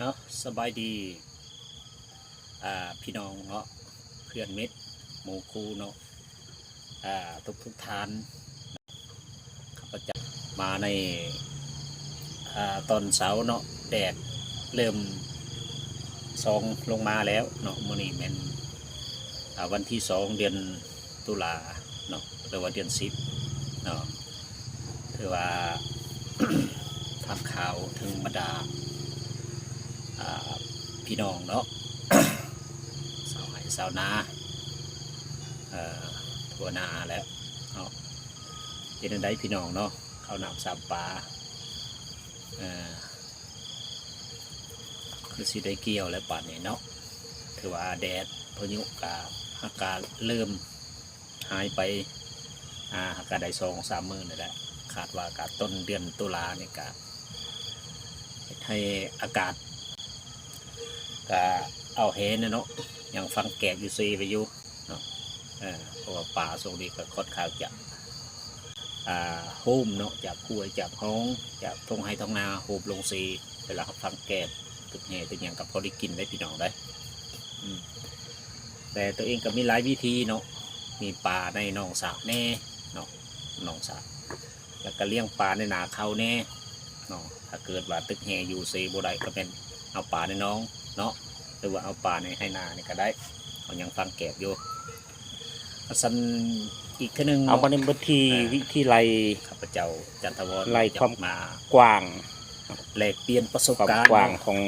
ເນາະ ສະບາຍດີ ອ່າ ພີ່ນ້ອງເນາະ ເພື່ອນມິດ ໝູ່ຄູ່ເນາະ ອ່າ ທຸກໆທ່ານ. ຂ້າພະເຈົ້າມາໃນ ອ່າ ຕອນເຊົ້າເນາະ ແດດເລີ່ມສ່ອງລົງມາແລ້ວເນາະ. ມື້ນີ້ແມ່ນ ອ່າ ວັນທີສອງ ເດືອນຕຸລາເນາະ ຫຼືວ່າເດືອນສິບເນາະ. ຖືວ່າ ພາບຂ່າວເຖິງບັນດາ ອ່າ ພີ່ນ້ອງເນາະ ຊາວໄຮ່ຊາວນາ ເອີ ທົ່ວໜ້າແຫຼະເນາະ. ເປັນຈັ່ງໃດພີ່ນ້ອງເນາະ ເຂົ້ານ້ຳຊຳປາ ເອີ ຄືຊິໄດ້ກ່ຽວແລ້ວປານນີ້ເນາະ. ຖືວ່າແດດພາຍຸກະ ຫາກກະເລີ່ມ ຫາຍໄປ ອ່າ ຫາກກະໄດ້ສອງສາມມື້ນີ້ແຫຼະ. ຄາດວ່າກະຕົ້ນເດືອນຕຸລານີ້ກະເຮັດໃຫ້ອາກາດກະເອົາແຮແດ່ເນາະ ຍັງຝັງແກບຢູ່ເຊໄປຢູ່ເນາະ. ເອີ ເພາະວ່າປາຊ່ວງນີ້ກະຄ່ອນຂ້າງຈະ ອ່າ ໂຮມເນາະ ຈາກຫ້ວຍຈາກຮ່ອງ ຈາກທົ່ງໄຮ່ທົ່ງນາ ໂຮມລົງເຊ. ເວລາເຮົາຝັງແກບ ຕຶກແຮ່ຕຶກຫຍັງກໍພໍໄດ້ກິນໄດ໋ພີ່ນ້ອງເດ້. ອືມ ແຕ່ຕົວເອງກໍມີຫຼາຍວິທີເນາະ ມີປາໃນໜອງສະແດ່ເນາະ ໜອງສະ ແລ້ວກໍລ້ຽງປາໃນນາເຂົ້າແດ່ເນາະ. ຖ້າເກີດວ່າຕຶກແຮ່ຢູ່ເຊບໍ່ໄດ້ ກໍແມ່ນເອົາປາໃນໜອງເນາະ ຫຼືວ່າເອົາປາໃນໄຮ່ນານີ້ກໍໄດ້ ເຮົາຍັງຝັງແກບຢູ່. ຊັ້ນອີກເທື່ອໜຶ່ງ ເອົາມາໃນເບິດທີ່ ເອີ ວິທີໄລ່ ຂ້າພະເຈົ້າ ຈັນທະວອນ ໄລ່ຄວາມ ມາກວ້າງ ແລກປ່ຽນປະສົບການ ຄວາມກວ້າງ ເນາະ ຂອງ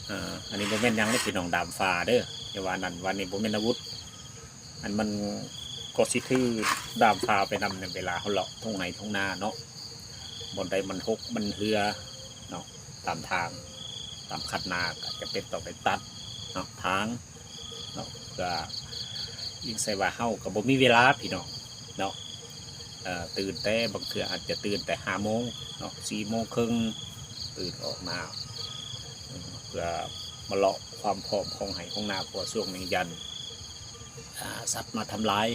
ເອີ ອັນນີ້ບໍ່ແມ່ນຫຍັງເດ້ພີ່ນ້ອງ ດາມຝາເດີ ຢ່າວ່ານັ້ນວ່ານີ້ ບໍ່ແມ່ນອາວຸດ. ອັນມັນກໍຊິຖືດາມຝາໄປນຳ ໃນເວລາເຮົາເລາະທົ່ງໄຮ່ທົ່ງນາເນາະ ບ່ອນໃດມັນຫົກມັນເຮືອເນາະ ຕາມທາງ ຕາມຄັນນາ ກໍຈຳເປັນຕ້ອງໄດ້ຕັດເນາະ ຖາງ ເນາະ ເພື່ອ ອີງໃສ່ວ່າເຮົາກໍບໍ່ມີເວລາພີ່ນ້ອງເນາະ. ເອີ ຕື່ນແຕ່ ບາງເທື່ອອາດຈະຕື່ນແຕ່ຫ້າໂມງເນາະ ສີ່ໂມງເຄິ່ງ ຕື່ນອອກມາ ເອີ ເພື່ອມາເລາະຄວາມພ້ອມຂອງໄຮ່ຂອງນາ ເພາະວ່າຊ່ວງນີ້ຢ້ານ ອ່າ ສັດມາທຳລາຍ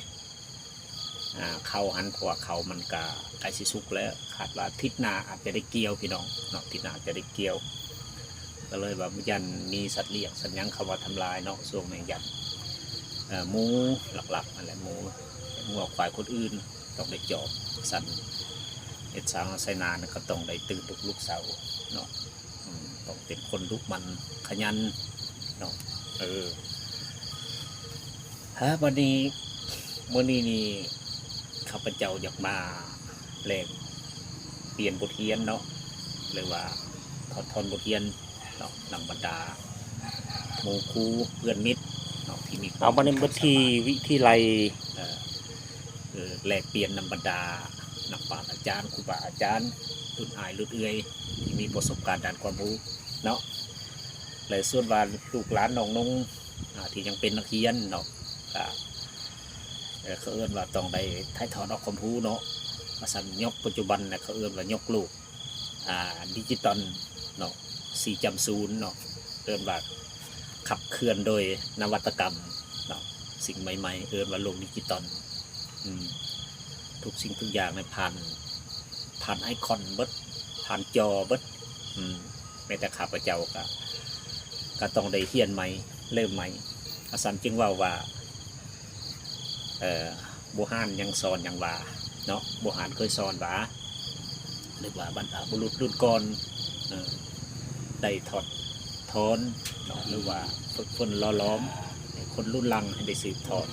ອ່າ ເຂົ້າຫັ້ນ ເພາະວ່າເຂົ້າມັນກະໃກ້ຊິສຸກແລ້ວ ຄາດວ່າທິດໜ້າອາດຈະໄດ້ກ່ຽວພີ່ນ້ອງເນາະ ທິດໜ້າອາດຈະໄດ້ກ່ຽວ. ກໍເລີຍວ່າຢ້ານມີສັດລ້ຽງສັດຫຍັງເຂົ້າມາທຳລາຍເນາະ ຊ່ວງນີ້ຢ້ານ ເອີ ໝູ ຫຼັກໆ ນັ້ນແຫຼະ ໝູ ງົວຄວາຍຄົນອື່ນຕ້ອງໄດ້ຈອບ. ຊັ້ນເຮັດສາວເຮົາໄຊນານະ ກໍຕ້ອງໄດ້ຕື່ນທຸກໆເຊົ້າເນາະ ອືມ ຕ້ອງເປັນຄົນດຸໝັ່ນຂະຫຍັນເນາະ. ເອີ ຮະ ບັດນີ້ ມື້ນີ້ນີ້ ຂ້າພະເຈົ້າຢາກມາແລກປ່ຽນບົດຮຽນເນາະ ຫຼືວ່າຖອດຖອນບົດຮຽນເນາະ ນຳບັນດາໝູ່ຄູ່ເພື່ອນມິດເນາະ ທີ່ມີຄວາມ ເອົາມາໃນເບິດທີ່ ຄວາມສາມາດ ວິທີໄລ່ ເອີ ເອີ ແລກປ່ຽນນຳບັນດານັກປາດອາຈານ ຄູບາອາຈານ ລຸ້ນອ້າຍລຸ້ນເອື້ອຍ ທີ່ມີປະສົບການດ້ານຄວາມຮູ້ເນາະ ແລະ ສ່ວນວ່າລູກຫຼານນ້ອງນຸ່ງ ອ່າ ທີ່ຍັງເປັນນັກຮຽນເນາະ ກະ ເອີ ເຂົາເອີ້ນວ່າຕ້ອງໄດ້ຖ່າຍທອດອອກຄວາມຮູ້ເນາະ ວ່າຊັ້ນ ຍຸກປັດຈຸບັນນະ ເຂົາເອີ້ນວ່າຍຸກໂລກ ອ່າ ດິຈິຕອນເນາະ ສີ່ຈ້ຳສູນເນາະ ເອີ້ນວ່າຂັບເຄື່ອນໂດຍນະວັດຕະກຳເນາະ ສິ່ງໃໝ່ໆ ເອີ້ນວ່າໂລກດິຈິຕອນ. ອືມ ທຸກສິ່ງທຸກຢ່າງນີ້ຜ່ານ ຜ່ານໄອຄອນເບິດ ຜ່ານຈໍເບິດ. ອືມ ແມ້ແຕ່ຂ້າພະເຈົ້າກະ ກະຕ້ອງໄດ້ຮຽນໃໝ່ ເລີ່ມໃໝ່. ອາສັນຈຶ່ງເວົ້າວ່າ ເອີ ບູຮານຍັງສອນຫຍັງວ່າເນາະ ບູຮານເຄີຍສອນວ່າ ຫຼືວ່າບັນພະບຸລຸດລຸ້ນກ່ອນ ເອີ ໄດ້ຖອດຖອນເນາະ ຫຼືວ່າຝຶກຝົນຫຼໍ່ຫຼອມໃຫ້ຄົນລຸ້ນຫຼັງໃຫ້ໄດ້ສືບທອດ.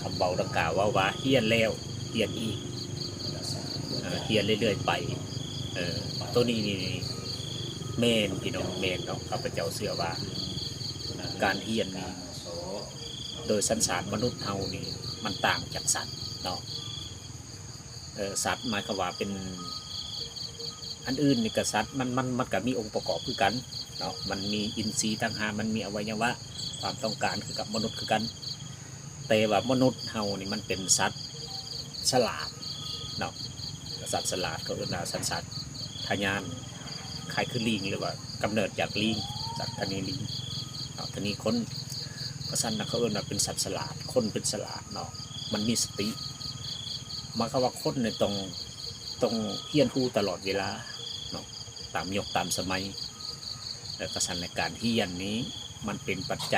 ຄຳເວົ້າດັ່ງກ່າວເວົ້າວ່າ ຮຽນແລ້ວຮຽນອີກ ເອີ ຮຽນເລື້ອຍໆໄປ. ເອີ ໂຕນີ້ນີ້ແມ່ນພີ່ນ້ອງ ແມ່ນເນາະ. ຂ້າພະເຈົ້າເຊື່ອວ່າ ການຮຽນນີ້ ໂດຍສັນຊາດມະນຸດເຮົານີ້ ມັນຕ່າງຈາກສັດເນາະ. ເອີ ສັດໝາຍຄວາມວ່າເປັນ ອັນອື່ນນີ້ກະສັດ ມັນ ມັນ ມັນກະມີອົງປະກອບຄືກັນເນາະ ມັນມີອິນຊີຕ່າງຫາກ ມັນມີອະໄວຍະວະ ຄວາມຕ້ອງການຄືກັບມະນຸດຄືກັນ. ແຕ່ວ່າມະນຸດເຮົານີ້ມັນເປັນສັດສະຫຼາດເນາະ ສັດສະຫຼາດ ເຂົາເອີ້ນວ່າສັນຊາດຕະຍານ ຄ້າຍຄືລີງ ຫຼືວ່າກຳເນີດຈາກລີງ ສັດທະນີລີງເນາະ ທະນີຄົນ. ກະຊັ້ນນະ ເຂົາເອີ້ນວ່າເປັນສັດສະຫຼາດ ຄົນເປັນສະຫຼາດເນາະ ມັນມີສະຕິ. ໝາຍຄວາມວ່າຄົນນີ້ຕ້ອງ ຕ້ອງຮຽນຮູ້ຕະຫຼອດເວລາເນາະ ຕາມຍຸກຕາມສະໄໝ. ເອີ ແລ້ວກະຊັ້ນໃນການຮຽນນີ້ ມັນເປັນປັດໄຈ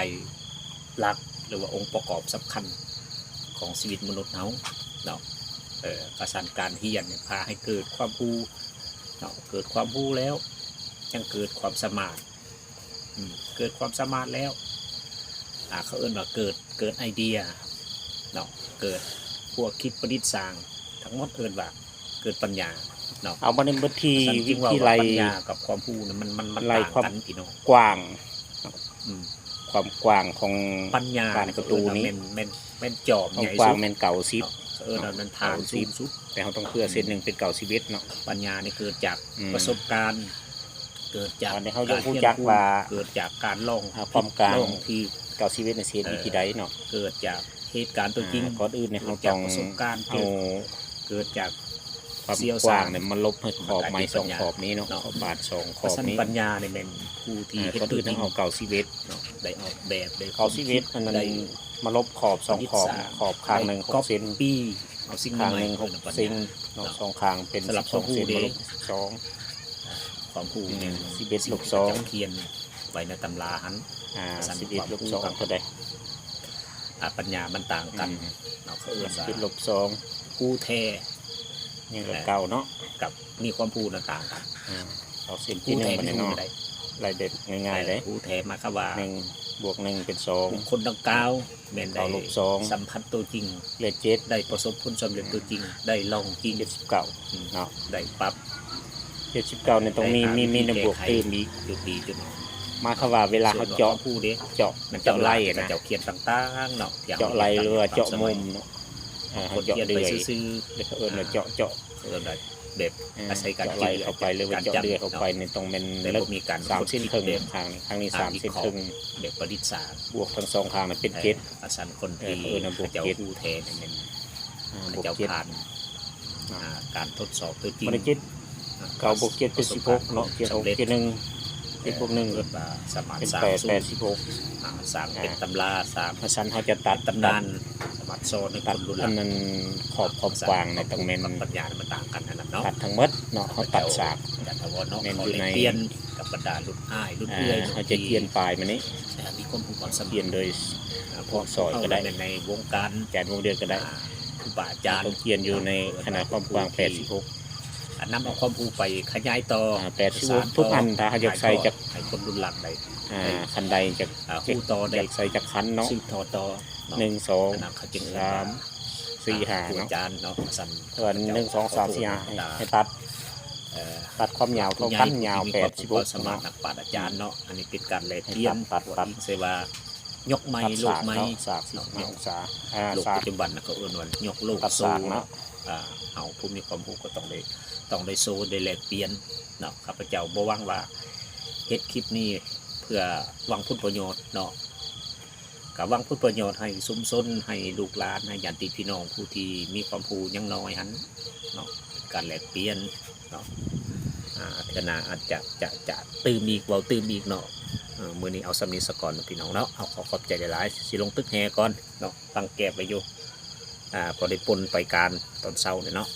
ຫຼັກ ຫຼືວ່າອົງປະກອບສຳຄັນຂອງຊີວິດມະນຸດເຮົາເນາະ. ເອີ ກະຊັ້ນການຮຽນນີ້ພາໃຫ້ເກີດຄວາມຮູ້ເນາະ, ເກີດຄວາມຮູ້ແລ້ວ ຍັງເກີດຄວາມສາມາດ ອືມ ເກີດຄວາມສາມາດແລ້ວ ອ່າ ເຂົາເອີ້ນວ່າເກີດ ເກີດໄອເດຍເນາະ, ເກີດພວກຄິດປະດິດສ້າງ ທັງໝົດເອີ້ນວ່າເກີດປັນຍາເນາະ. ເອົາມາໃນເບິດທີ່ວິທະຍາໄລ ປັນຍາກັບຄວາມຮູ້ນະ ມັນ ມັນ ມັນຕ່າງກັນພີ່ນ້ອງ ກວ້າງ ອືມ ຄວາມກວ້າງຂອງປັນຍາ ບານປະຕູນີ້ ແມ່ນ ແມ່ນ ແມ່ນຈອມໃຫຍ່ສຸດ ກວ້າງແມ່ນເກົ້າສິບເນາະ, ເອີ້ນວ່າແມ່ນຖານສູງສຸດ ແຕ່ເຮົາຕ້ອງເພື່ອເສັ້ນໜຶ່ງເປັນເກົ້າສິບເອັດເນາະ. ປັນຍານີ້ເກີດຈາກ ອືມ ປະສົບການ ເກີດຈາກ ອັນນີ້ເຮົາຢາກຮູ້ຈັກວ່າ ເກີດຈາກການລອງ ອ່າ ຄວາມກວ້າງ ຜິດລອງຖືກ ເກົ້າສິບເອັດໃນເສດວິທີໃດເນາະ. ເກີດຈາກເຫດການຕົວຈິງ ອ່າ ກ່ອນອື່ນນີ້ເຮົາຕ້ອງເອົາ ເກີດຈາກຄວາມກວ້າງນີ້ມາລົບໃຫ້ຂອບໃໝ່ສອງຂອບນີ້ເນາະ, ຂອບບາດສອງຂອບນີ້. ປັນຍານີ້ແມ່ນຜູ້ທີ່ເຮັດຕົວຈິງ ເອົາເກົ້າສິບເອັດເນາະ ໄດ້ອອກແບບ ໄດ້ ເກົ້າສິບເອັດ ອັນນັ້ນ ໄດ້ມາລົບຂອບສອງຂອບ ປະດິດສ້າງ ຂອບຂ້າງໜຶ່ງຫົກເຊັນ ໄດ້ກັອບປີ້ເອົາສິ່ງໃໝ່ໆ ຂ້າງໜຶ່ງຫົກເຊັນເນາະ, ສອງຂ້າງເປັນສິບສອງເຊັນ ມາລົບສິບສອງ ຄວາມຮູ້ ອືມ ແມ່ນ ສິບເອັດລົບສອງ ຂຽນໄວ້ໃນຕຳລາຫັ້ນ ອ່າ ສິບເອັດລົບສອງເທົ່າໃດ? ອ່າ ປັນຍາມັນຕ່າງກັນ ອືມ ເນາະ, ເຂົາເອີ້ນວ່າສິບເອັດລົບສອງ ຜູ້ແທ້ ຍັງລະເກົ່າເນາະ ກັບມີຄວາມຮູ້ນັ້ນຕ່າງກັນ. ອ່າ ເອົາເສັ້ນທີໜຶ່ງມາແນ່ເນາະ ໄລ່ແບບງ່າຍໆເດ້. ຜູ້ແທ້ໝາຍຄວາມວ່າ ໜຶ່ງບວກໜຶ່ງເປັນສອງ ບຸກຄົນດັ່ງກ່າວແມ່ນໄດ້ ເກົ້າລົບສອງ ສຳຜັດຕົວຈິງ ເຫຼືອເຈັດ ໄດ້ປະສົບຜົນສຳເລັດຕົວຈິງ ໄດ້ລອງຈິງ ເຈັດສິບເກົ້າເນາະ ໄດ້ປັບ ເຈັດສິບເກົ້ານີ້ຕ້ອງມີ ມີ ມີແນວບວກຕື່ມອີກ ຈຸດດີຈຸດ ໝາຍຄວາມວ່າເວລາເຮົາເຈາະ ເຈາະ ເຈາະໄລ່ນະ ເຈົ້າຂຽນຕ່າງໆເນາະ ເຈາະໄລ່ ຫຼືວ່າເຈາະມຸມເນາະ ເຮົາເຈາະເລື່ອຍ ເຂົາເອີ້ນວ່າເຈາະ ເຈາະ ເອີ້ນວ່າແບບ ເອີ ອາໄສການເຈາະເລື່ອຍເຂົ້າໄປ ຫຼືວ່າເຈາະເລື່ອຍເຂົ້າໄປນີ້ຕ້ອງແມ່ນເລິກສາມເຊັນເຄິ່ງ ຂ້າງນີ້ ຂ້າງນີ້ສາມເຊັນເຄິ່ງ ແບບປະດິດສ້າງ ບວກທັງສອງຂ້າງນັ້ນເປັນເຈັດ ອາສັນຄົນທີ່ເຂົາເຈົ້າຮູ້ແທ້ນີ້ແມ່ນ ເຂົາເຈົ້າຜ່ານ ອ່າ ການທົດສອບຕົວຈິງ ບໍ່ໄດ້ເຈັດ ເກົ້າບວກເຈັດເປັນສິບຫົກເນາະ ເຈັດຫົກເຈັດໜຶ່ງ ເຈັດບວກໜຶ່ງເປັນແປດ ແປດສິບຫົກ ອ່າ ສ້າງເປັນຕຳລາ ສ້າງ ອາສັນເຮົາຈະຕັດ ຕັດຕຳນານ ສາມາດສອນໃຫ້ຄົນລຸ້ນຫຼັງ ອັນນັ້ນຂອບຄວາມກວ້າງນີ້ຕ້ອງແມ່ນ ປັນຍາມັນຕ່າງກັນຫັ້ນນະເນາະ ຕັດທັງໝົດເນາະ ເຮົາຕັດສາກ ແມ່ນຢູ່ໃນ ກັບບັນດາລຸ້ນອ້າຍລຸ້ນເອື້ອຍ ເຮົາຈະຂຽນປາຍມານີ້ ມີຄວາມຮູ້ຄວາມສາມາດ ຂຽນໂດຍ ອ່າ ພວກສອຍກໍໄດ້ ແມ່ນໃນວົງການ ອາຈານວົງເດືອນກໍໄດ້ ຄູບາອາຈານ ຕ້ອງຂຽນຢູ່ໃນຂະໜາດຄວາມກວ້າງແປດສິບຫົກ ອ່າ ນຳເອົາຄວາມຮູ້ໄປຂະຫຍາຍຕໍ່ ອ່າ ແປດສິບຫົກທຸກອັນ ຖ້າເຮົາຢາກໃສ່ຈັກ ໃຫ້ຄົນລຸ້ນຫຼັງໄດ້ ອ່າ ຄັນໃດຈັກ ອ່າ ຮູ້ຕໍ່ໄດ້ ຢາກໃສ່ຈັກຄັນເນາະ ສືບຕໍ່ຕໍ່ເນາະ ໜຶ່ງ ສອງ ສາມ ສີ່ ຫ້າເນາະ ອາຈານເນາະ ວ່າ ໜຶ່ງ ສອງ ສາມ ສີ່ ຫ້າ ໃຫ້ຕັດ ເອີ ຕັດຄວາມຍາວເທົ່າກັນ ຍາວແປດສິບຫົກເນາະ ນັກປາດອາຈານເນາະ ອັນນີ້ເປັນການແລກປ່ຽນ ຕັດ ຕັດ ຕັດ ວ່າຍົກໄມ້ ໂລກໃໝ່ ສາກ ສີ່ສິບຫ້າອົງສາ ໂລກປັດຈຸບັນເຂົາເອີ້ນວ່າຍົກໂລກ ຕັດສາກເນາະ ເຮົາຜູ້ມີຄວາມຮູ້ກໍຕ້ອງໄດ້ ຕ້ອງໄດ້ໂຊ ໄດ້ແລກປ່ຽນເນາະ. ຂ້າພະເຈົ້າບໍ່ຫວັງວ່າເຮັດຄລິບນີ້ເພື່ອຫວັງຜົນປະໂຫຍດເນາະ ກະຫວັງຜົນປະໂຫຍດໃຫ້ຊຸມຊົນ ໃຫ້ລູກຫຼານ ໃຫ້ຍາດຕິພີ່ນ້ອງຜູ້ທີ່ມີຄວາມຮູ້ຍັງນ້ອຍຫັ້ນເນາະ ເປັນການແລກປ່ຽນເນາະ ອ່າ ເທື່ອໜ້າອາດຈະ ຈະ ຈະຕື່ມອີກ ເວົ້າຕື່ມອີກເນາະ. ເອີ ມື້ນີ້ເອົາສ່ຳນີ້ສາກ່ອນເນາະ ພີ່ນ້ອງເນາະ ເອົາ ຂໍຂອບໃຈຫຼາຍໆ ຊິລົງຕຶກແຮ່ກ່ອນເນາະ ຕັ້ງແກບໄວ້ຢູ່ ອ່າ ພໍໄດ້ປົ່ນໄປການຕອນເຊົ້ານີ້ເນາະ.